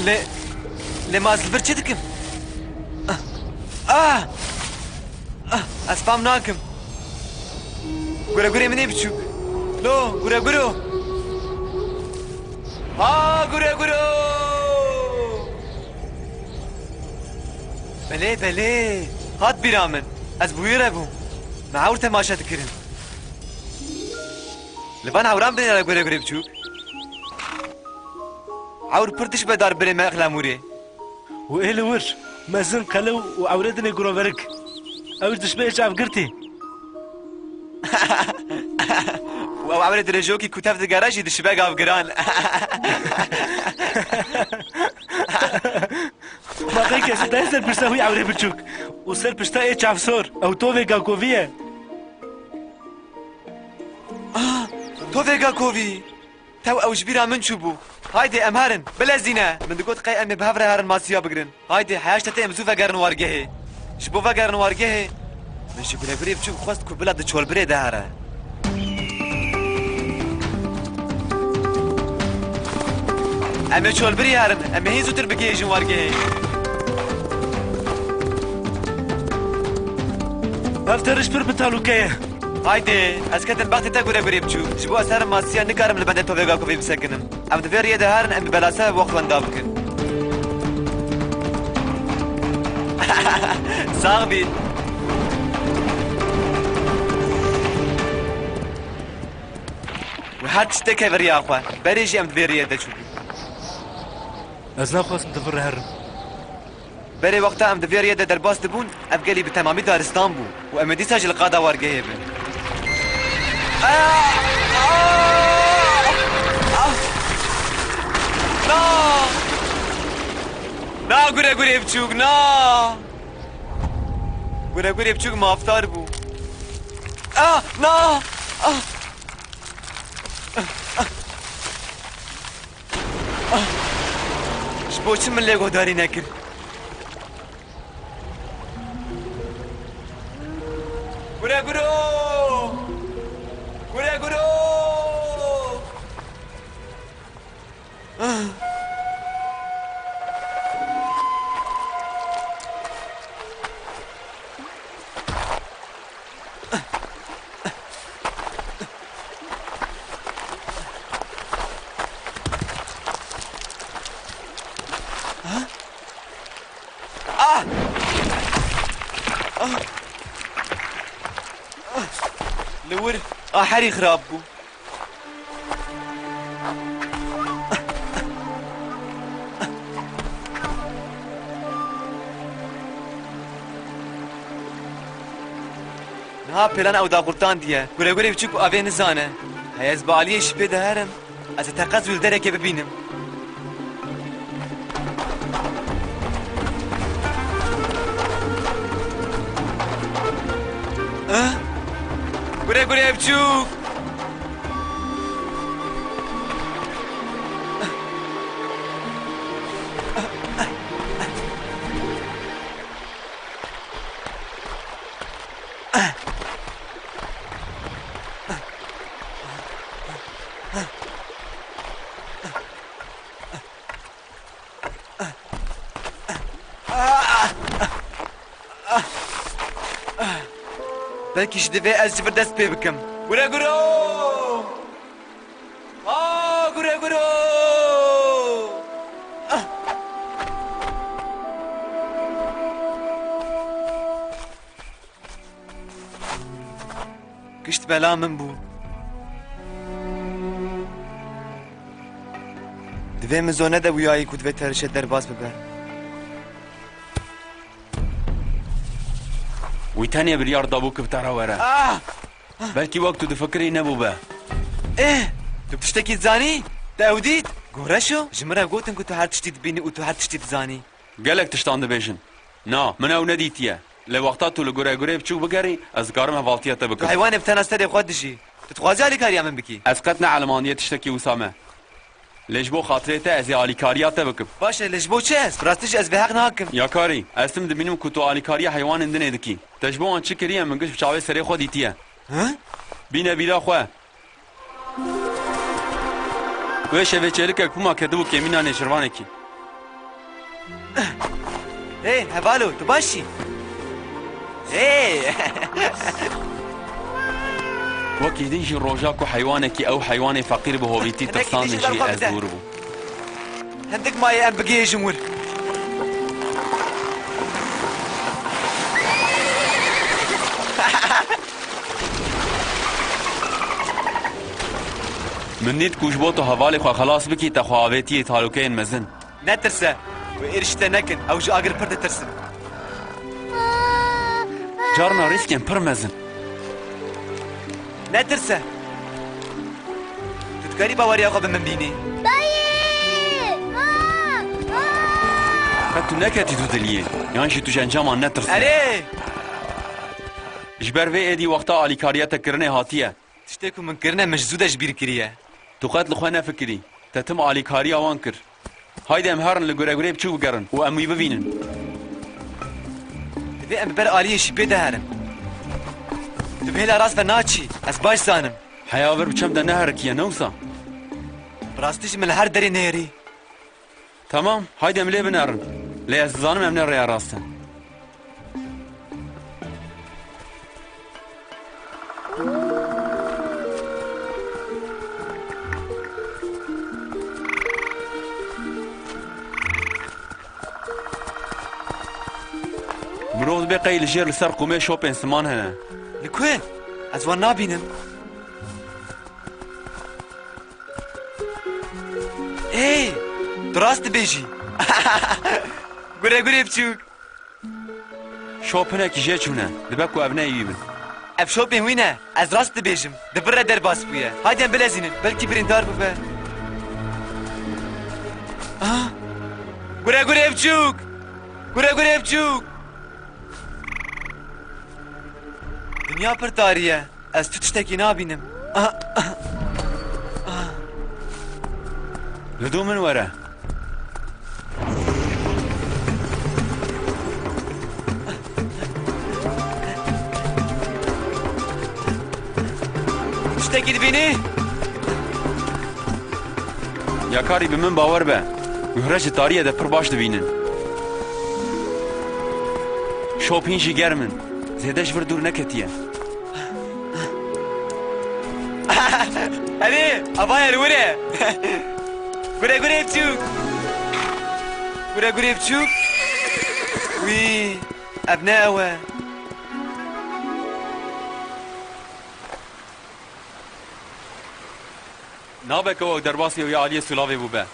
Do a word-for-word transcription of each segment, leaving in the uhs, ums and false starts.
Lê, lê ma ez li vir çi dikim? Ah! Ah! Ah! Ez fam nakim. Gure gurê min ê biçûk. No, gure guro. Ha, gure guro! Belê, belê. Hat bîra min. Ez bi wî re bûm. Me ewr temaşe dikirin. Li van ewran binêre gure gurê biçûk. Ewr pir dişbe dar birê me Xlemûrê. Û ê li wir, mezin qelew û ewrê dinê guroverik. Ew ji dişbe ê çavgirtî. Û ew ewrê dirêjokî ku tev digere jî dişibe gavgiran. Ma qey kesî daye ser pişta wî ewrê biçûk û ser pişta ê çavsor. Ew tovê gakovî ye. Ah, tovê gakovî. Tew ew ji bîra min çûbû. Haydê em herin, bilezîne. Min digot qey em ê bi hev re herin masiya bigirin. Haydê, heya ji te tê em zû vegerin wargehê. Ji bo vegerin wargehê, min ji guregurê biçûk xwest ku bila di çolbirê de here. Em ê çolbirî herin, em ê hîn zûtir bigihêjin wargehê. Ev teriş pir bi talûke ye. Haydê, ez ketim bextê te gure gurê biçûk. Ji bo ez herim masiya nikarim li bendê tovê gakovî bisekinim. Em di vê riyê de herin, em bi belase wext wenda bikin. Sax bî. Û her tişt têkeve riya xwe. Berê jî em di vê riyê de çûbûn. Ez naxwazim di vir re herim. Berê wexta em di vê riyê de derbas dibûn, ev gelî bi temamî daristan bû û em ê dîsa jî li qada wargehê bin. Ah! Ah! Ah! Na! Na gure gurê biçûk, na! Gure gurê biçûk mafdar bû. Ah! Na! Ah! Ah! Ji bo çi min lê guhdarî nekir? Gure guro! Gure guro! Ah! Ah! Ah! Ah! Li wir, ah, herî xirab bû. Niha pêlan ew daqurtandiye. Guregurê biçûk avê nizane. Hey, ez bi aliyê şipê de herim. Ez ê teqez wî li derekê bibînim. Eh? Guregurê biçûk! Belkî ji divê ez ji vir dest pê bikim. Gure guro! Aa, gure guro! Ah! Gişt bela min bû. Divê min zone de bûyayî ku divê terişê derbas bibe. Wî tenê biryar dabû ku bi te re were. Ah! Belkî wek tu difikirî nebûbe. Eh! Tu tiştekî dizanî? Te ew dît? Goreşo, ji min re gotin ku tu her tiştî dibînî û tu her tiştî dizanî. Gelek tiştan dibêjin. Na, min ew nedîtiye. Lê wexta tu li gure gurê biçûk bigerî, ez dikarim hevaltiya te bikim. Tu heywanê bi tena serê xwe dijî. Tu dixwazî alîkariya min bikî? Ez qet neelimandiye tiştekî wisa me. Lê ji bo xatirê te ez ê alîkariya te bikim. Baş e, lê ji bo çi ez? Bi rastî jî ez vê heq nakim. Yakarî, ez tim dibînim ku tu alîkariya heywanên dinê dikî. Te ji bo wan çi kiriye, min giş bi çavê serê xwe dîtiye. Hı? Bîne bîra xwe. Wê şevê çêlikek pûma kedibû kêmîna nêçirvanekî. Hey, hevalo, tu baş î? Hey! Wekî din jî roja ku heywanekî ew heywanê feqîr bi hovîtî tirsandin jî ez dûr bûm. Hindik maye em bigihêjin wir. Min dît ku ji bo tu hevalê xwe xelas bikî, te xwe avêtiyê talûkeyên mezin. Netirse. Wê êrîş te nekin. Ew ji agir pir ditirsin. Carna rîskên pir mezin. Netirse. Tu dikarî baweriya xwe bi min bînî? Dayê! Ma! Ma! Qet tu neketî tu diliyê. Yan jî tu ji encaman netirse. Erê! Ji ber vê êdî wexta alîkariya te kirinê hatiye. Tiştê ku min kirine, min ji zû de ji bîr kiriye. Tu qet li xwe nefikirî. Te tim alîkariya wan kir. Haydi em herin li guregurê biçûk bigerin û em wî bibînin. Divê em bi ber aliyê şîpê de herin. Tu bi hêla rast ve naçî. Ez baş zanim. Heya vir bi çem de neherikiye, ne wisa? Bi rastî jî min li her derê nêrî. Temam, haydi em lê binerin. Lê ez dizanim em ne rêya rast e. Mirov dibê qey li jêr li ser qûmê şopên siman hene. Li ku? Ez wan nabînim. Ê, tu rast dibêjî. Gure gurê biçûk. Şop hinekî jê çûne. Dibe ku ev ne ê wî bin. Ev şopên wî ne. Ez rast dibêjim. Di vir re derbas bûye. Haydi em bilezînin. Belkî birîndar bibe. Ah! Gure gurê biçûk! Gure gurê biçûk! Dinya pir tarî ye. Ez tu tiştekî nabînim. Ah, ah, ah. Li dû min were. Tiştekî dibînî? Yakarî, bi min bawer be. Guhre ji tariyê de pir baş dibînin. Şop hîn jî germ in. Zêde ji vir dûr neketiye. Erê, ava ye li wir e. Gure gurê biçûk. Gure gurê biçûk. Wî, ev ne ew e. Nabe ku ew derbasî ew ya aliyê sûlavê bûbe.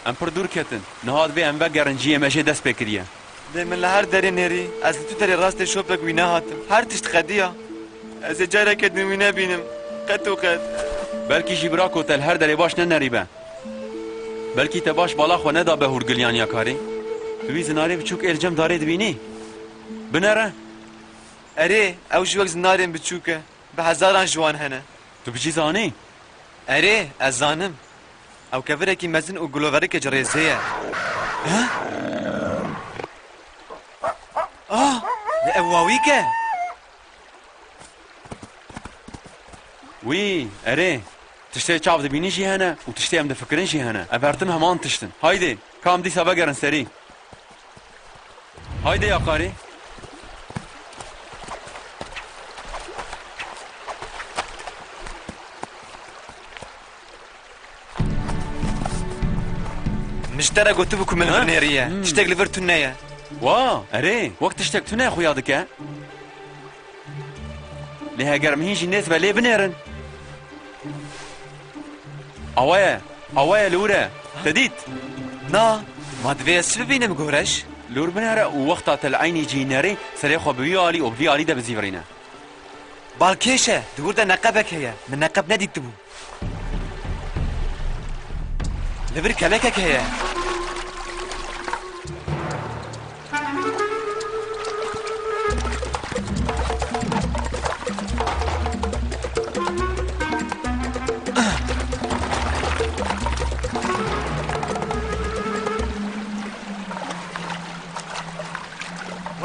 Em pir dûr ketin. Niha divê em vegerin cihê me jê dest pê kiriye. Lê min li her derê nêrî. Ez li tu derê rastê şopek wî nehatim. Her tişt xediya. Ez ê careke din wî nebînim. Qet û qet. Belkî jî bira ku te li her derê baş nenerîbe. Belkî te baş bala xwe nedabe hûrgiliyan ya karê. Tu wî zinarê biçûk ê li cem darê dibînî? Binere. Erê, ew jî wek zinarên biçûk e. Bi hezaran ji wan hene. Tu bijî zanî? Erê, ez zanim. Ew kevirekî mezin û guloverikê ji rêzê ye. Ha? Ah, lê ew wawîk e. Wî, erê. Tiştê çav dibînî jî hene û tiştê em difikirin jî hene. Ev her tim heman tişt in. Haydi, ka em dîsa vegerin serî. Haydi ya karî. Min ji te re gotibû ku min Ha? Vinêriye. Hmm. Tiştek li vir tune ye. Wa, erê, wek tiştek tune xuya dike. Lê heger em hîn jî nêz be lê binêrin. Awa ye, awa ye li wir e. Te dît? Na, ma divê ez çi bibînim, Goreş? Li wir binêre û wexta te li eynî cihî nerî, serê xwe bi wî alî û bi vî alî de bizivirîne. Balkêş e, di wir de neqebek heye. Min neqeb nedîtibû. Li vir kelekek heye.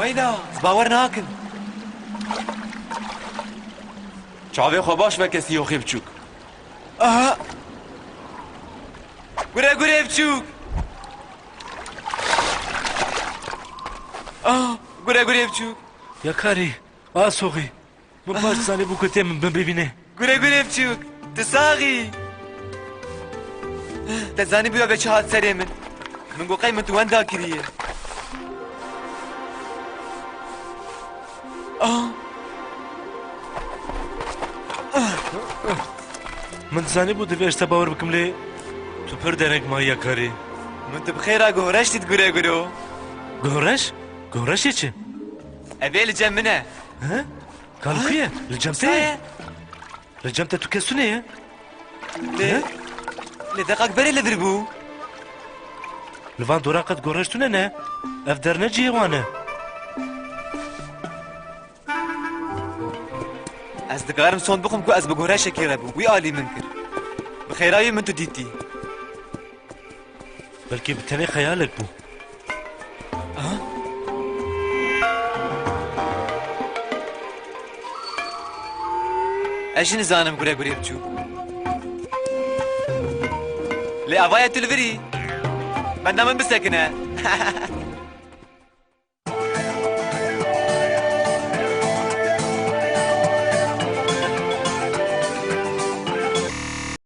Weyna, ez bawer nakim. Çavê xwe baş veke, sîyoxê biçûk. Aha! Gure gurê biçûk! Ah, Gure Gure biçûk. Ya karî, a soxî. Min paş zanîbû ku tê min bibîne. Gure Gure biçûk, tu sax î. Te zanîbû ya çi hat serê min. Min got qey min tu wenda kiriye. Ah. Min zanîbû divê ez te bawer bikim lê tu pir dereng mayî ya karî. Min tu bi xêra guhreş dît Gure Guro. Guhreş? Guhreşê çi? Ev ê li cem min e. He? Ka li ku ye? Li cem te ye? Li cem te tu kes tune ye? Lê, He? lê deqak berê li vir bû. Li van doran qet goreş tune ne? Ev der ne cihê wan e. Ez dikarim sond bixwim ku ez bi goreşekê re bûm. Wî alî min kir. Bi xêra wî min tu dîtî. Belkî bi tenê xeyalek bû. Aha. Ez jî nizanim Gure Gurê biçûk. Lê ava ye tu li vir î. Benda min bisekine.